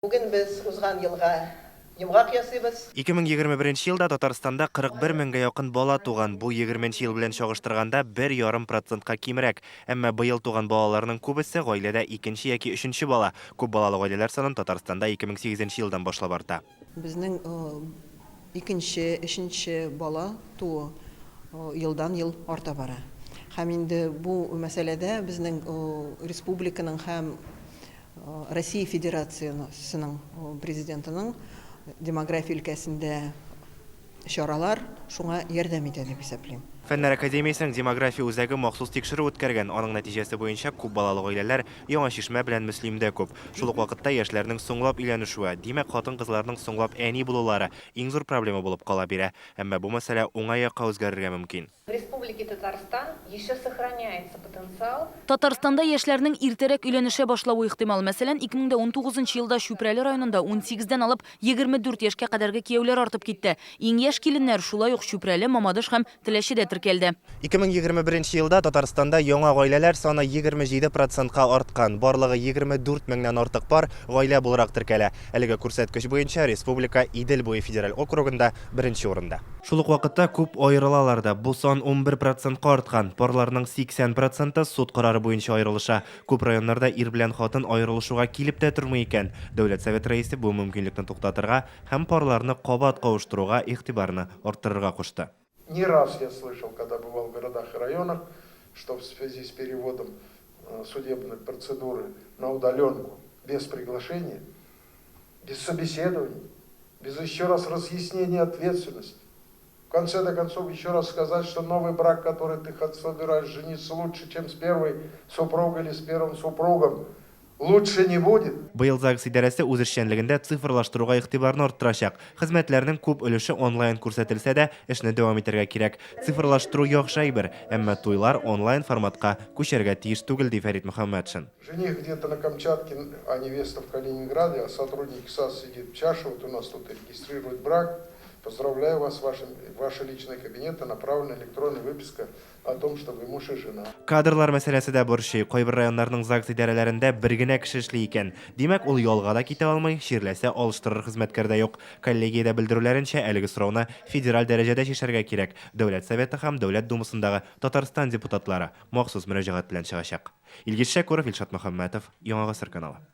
Бүген без узган елга йомгак ясыйбыз. 2021 нче елда Татарстанда 41 меңгә якын бала туган, бу егерменче ел белән чагыштырганда бер ярым процентка кимрәк. Әмма быел туган балаларның күбесе, гаиләдә икенче яки өченче бала. Күп балалы гаиләләр санын Татарстанда 2008 нче елдан башлап арта. Безнең икенче, өченче бала туу елдан-ел арта бара. Һәм инде бу мәсьәләдә безнең республиканың һәм Россия Федерациясенең Президентының демография өлкәсендә чаралар шуңа ярдәм итә дип исәплим. Фәннәр академиясенең демография үзәге махсус тикшерү үткәргән. Аның нәтиҗәсе буенча, күп балалы гаиләләр Яңа Чишмә белән Мөслимдә күп. Шул ук вакытта яшьләрнең соңлап өйләнешүе, димәк, хатын-кызларның соңлап әни булулары иң зур проблема булып кала бирә. Әмма бу мәсьәлә уңай якка үзгәрергә мөмкин. В Республике Татарстан еще сохраняется потенциал. Татарстанда яшьләрнең иртәрәк өйләнешә башлавы ихтимал. Мәсәлән, 2019 елда Чүпрәле районында унсигездән алып 24 яшькә кадәрге кияүләр артып китте. Иң яшь киленнәр шулай ук Чүпрәле, Мамадыш һәм Теләчедә теркәлде. 2021 елда Татарстанда яңа гаиләләр саны 27 процентка арткан. Барлыгы 24 меңнән артык пар гаилә буларак теркәлә. Әлеге күрсәткеч буенча республика Идел буе федераль округында беренче урында. Шул ук вакытта күп аерылалар да, бу сан 11 процентка арткан. Парларның 80 проценты суд карары буенча аерылыша. Күп районнарда ир белән хатын аерылышуга килеп тә тормый икән. Дәүләт Советы Рәисе бу мөмкинлекне туктатырга һәм парларны кабат кавыштыруга игътибарны арттырырга кушты. Не раз я слышал, когда бывал в городах и районах, что в связи с переводом судебной процедуры на удаленку без приглашения, без собеседований, без еще раз разъяснения ответственности, в конце до концов еще раз сказать, что новый брак, который ты собираешь жениться лучше, чем с первой супругой или с первым супругом, лучше не будет. Быел ЗАГС идарәсе үз эшчәнлегендә цифрлаштыруга игътибарны арттырачак. Хезмәтләрнең күп өлеше онлайн күрсәтелсә дә, эшне дәвам итәргә кирәк. Цифрлаштыру яхшы әйбер, әмма туйлар онлайн форматка күчәргә тиеш түгел, ди Фәрит Мөхәммәтшин. Жених где-то на Камчатке, а невеста в Калининграде, а сотрудник САС сидит в чаше, вот у нас тут и регистрирует брак. Поздравляю вас, в ваши личные кабинеты направлена электронная выписка о том, что вы муж и жена. Кадрлар мәсьәләсе дә борчый. Кайбер районнарның ЗАГС идарәләрендә бер генә кеше эшли икән. Димәк, ул ялга да китә алмый, чирләсә, алыштырыр хезмәткәр дә юк. Коллегиядә белдерүләренчә, әлеге сорауны федераль дәрәҗәдә чишәргә кирәк. Дәүләт Советы һәм Дәүләт Думасындагы Татарстан депутатлары махсус мөрәҗәгать белән чыгачак. Илгиз Шәкүров, Илшат Мөхәммәтов, Яңа Гасыр каналы.